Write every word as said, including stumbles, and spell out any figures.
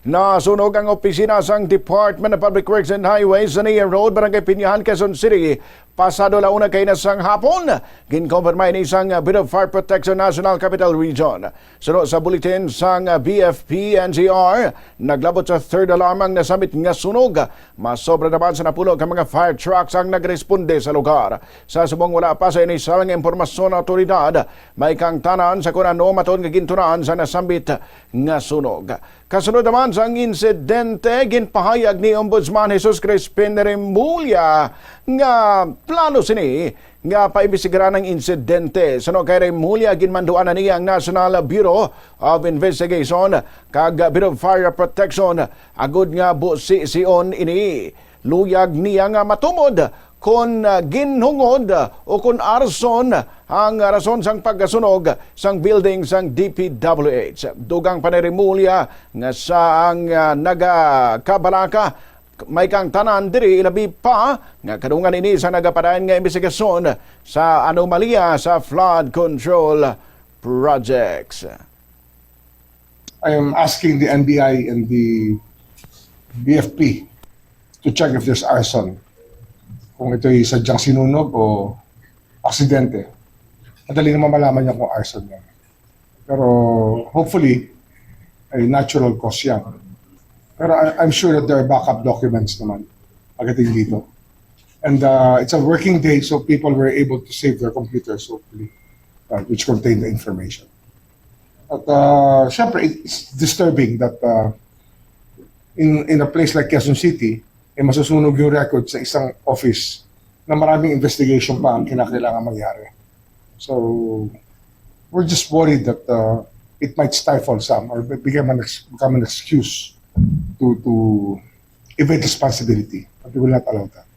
Nasunog ang opisina sang Department of Public Works and Highways sa Nia Road, Barangay Pinyahan, Quezon City, pasado la una kaina sang hapon. Ginkumpirma ini sang Bureau of Fire Protection National Capital Region. Suno sa bulletin sang B F P N C R, naglabot sa third alarm ang nasambit nga sunog. Masobra naman sa napulo ka mga fire trucks ang nagresponde sa lugar. Sa subong, wala pa sa inisal nga impormasyon ang awtoridad, may kangtanan sa kun ano matuod nga gintunan sa nasambit nga sunog. Kasunod naman sang insidente, ginpahayag ni Ombudsman Jesus Crispin Remulla nga plano sini nga paimbestigaran ang insidente. Suno kay Remulla, ginmanduan na niya ang National Bureau of Investigation kag Bureau of Fire Protection agud nga busision ini. Luyag niya nga matumod kon, ah, ginhungod, ah, o kon arson ang rason sang pagkasunog sang building sang D P W H. Dugang pa ni Remulla nga sa ang, ah, nagakabalaka, may kangtanan diri, ilabi pa nga kadungan ini sa nagapadayon nga imbestigasyon sa anomalya sa flood control projects. I am asking the N B I and the B F P to check if there's arson. Kung ito'y sadyang sinunog o aksidente. Madali naman malaman niya kung arson yan. Pero hopefully, ay natural cause yan. Pero I, I'm sure that there are backup documents naman pagdating dito. And uh, it's a working day, so people were able to save their computers, hopefully, uh, which contain the information. At uh, syempre, it's disturbing that uh, in, in a place like Quezon City, eh, masusunog yung record sa isang office na maraming investigation pa ang kinakailangan mangyari. So, we're just worried that uh, it might stifle some or become an, ex- become an excuse to, to evade responsibility. But we will not allow that.